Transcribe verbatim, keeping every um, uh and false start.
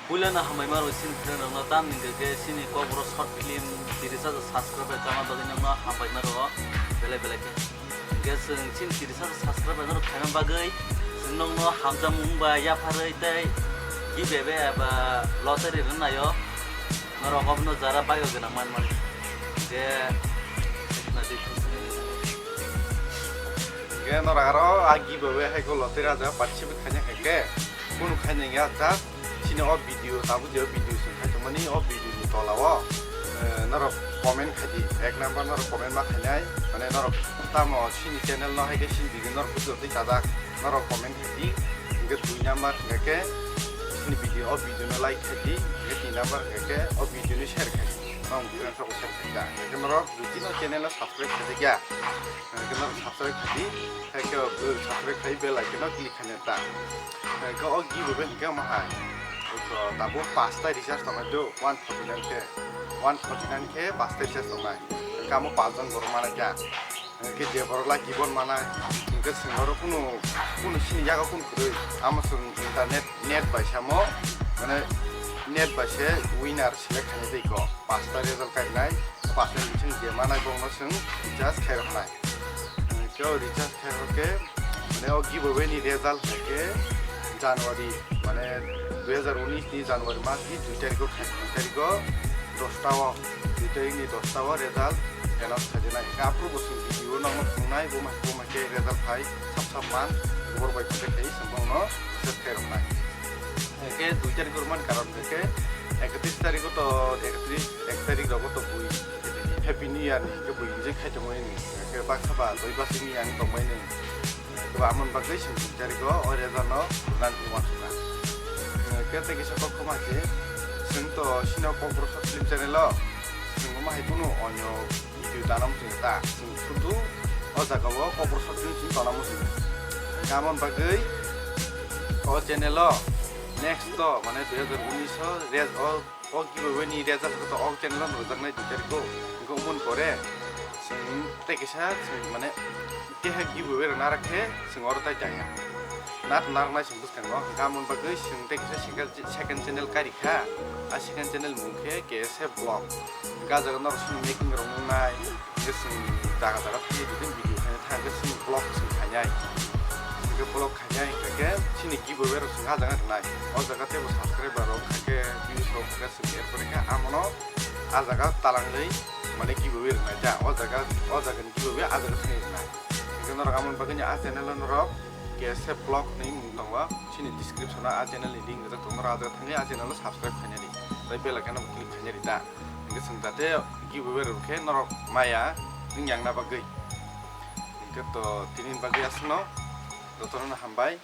Puilano hambai ma rw chini friend rokno, tamni hwnkhe chini Kokborok short film tiris hajar subscriber chama bagwi nokno hambai ma rw belai belai khe. Hwnkhe chwng chini tiris hajar subscriber no khaina bagwi chwng nokno hamjakmung bai yapharwi tei giveaway eba lottery rwnaio norok obono jara bike o gwnang man mani. Hwnkhe Hwnkhe norok aro a giveaway hai khe lottery ah jaga participate khaina hai khe kunu khaina ya, just chini o video tabuk je o video chwng khai tongmani o video ni tola o, eh, norok comment khai di, ek number norok comment ma khainai, mane norok tamo chini channel no hai khe chini video norok bujo tei chajak norok comment khai di, hwnkhe dui number hwnkhe chini video o video no like khai di, hwnkhe tin number hwnkhe o video ni share khai di, norok video no share khai da, hwnkhe norok buji no channel no subscribe khai di ya. Hwnkhe norok subscribe khai di, hai khe o subscribe khai bell icon no click khaina ta. Hwnkhe o giveaway hwnkhe omo hai. Hwnkhe tabuk pasta recharge tongnai do, one forty nine khe, one forty nine khe pasta recharge tongnai. Hwnkhe amo pachjon borok manai kha. Hwnkhe je borok lucky ball manai, hwnkhe chwng oro kunu, kunu sini yago kunu kwrwi. Amo chwng internet, net bai samo, mane net bai se winner select khainai tei ko. Pasta result kainai, pasta ni bising je manai bongno chwng recharge khai roknai. Hwnkhe o recharge khai rok khe, mane o giveaway ni result hai khe January, mane dui hajar unis ni January mas ni dui tarikh o khai, dui tarikh o dosta o, dui tarikh ni dosta o result announce khai dinai. Hwnkhe aphuru bo chwng video nokno phunuknai, bo ma, bo ma khe result phai sap sap man, bor bai khe khai chwng bongno recharge khai roknai. Hwnkhe dui tarikh o rwmani karon hwnkhe ekatris tarikh o to, ekatris, ek tarikh rogo to bui Happy New Year ni hwnkhe bui enjoy khai tongmani ni. Hwnkhe baksa ba doi bwswk ni yang tongmani ni. Hwnkhe amoni bagwi chwng dui tarikh o o result no rwna uansukha. Hwnkhe tei kisa kok khoma khe chwng to sino Kokborok short film channel o chwng omo hai kunu onyo video tana muchung ta, chwng sudu o jaga o Kokborok short film chwng tana muchung. Hwnkhe amoni bagwi o channel o next to mane dui hajar unis o res o O giveaway ni result khe to o channel o rwjaknai dui tarikh o. Hwnkhe oboni pore chwng tei kisa chwng mane keha giveaway rwna rak khe chwng oro tai chaya. Nat narwknai chwng bwskango. Hwnkhe amoni bagwi chwng tei kisa second, second channel kari kha. A second channel mung khe K S F Vlog. Hwnkhe ah jaga norok chini making rok nungnai. Hwnkhe chwng jaga jaga thangwi bidin video khaina thang khe chwng vlog chwng khainai. Hwnkhe vlog khainai hwnkhe chini giveaway rok chwng ah jaga rwnai. O jaga teibo subscriber rok hwnkhe views rok hwnkhe chwng er pore khe amono ah jaga talangwi mane giveaway rwnai ta. O jaga, o jaga ni giveaway ah jaga thangwi rwnai. Hwnkhe norok amoni bagwi ni ah channel o norok K S F vlog hinwi mung tongo. Chini description o ah channel ni link rijak tongo, norok ah jaga thangwi ah channel o subscribe khainai di. Tei bell icon o click khainai di ta. Hwnkhe chwng jate giveaway rw khe norok maya wng yang na bagwi. Hwnkhe to tini bagwi aswkno jotono hambai.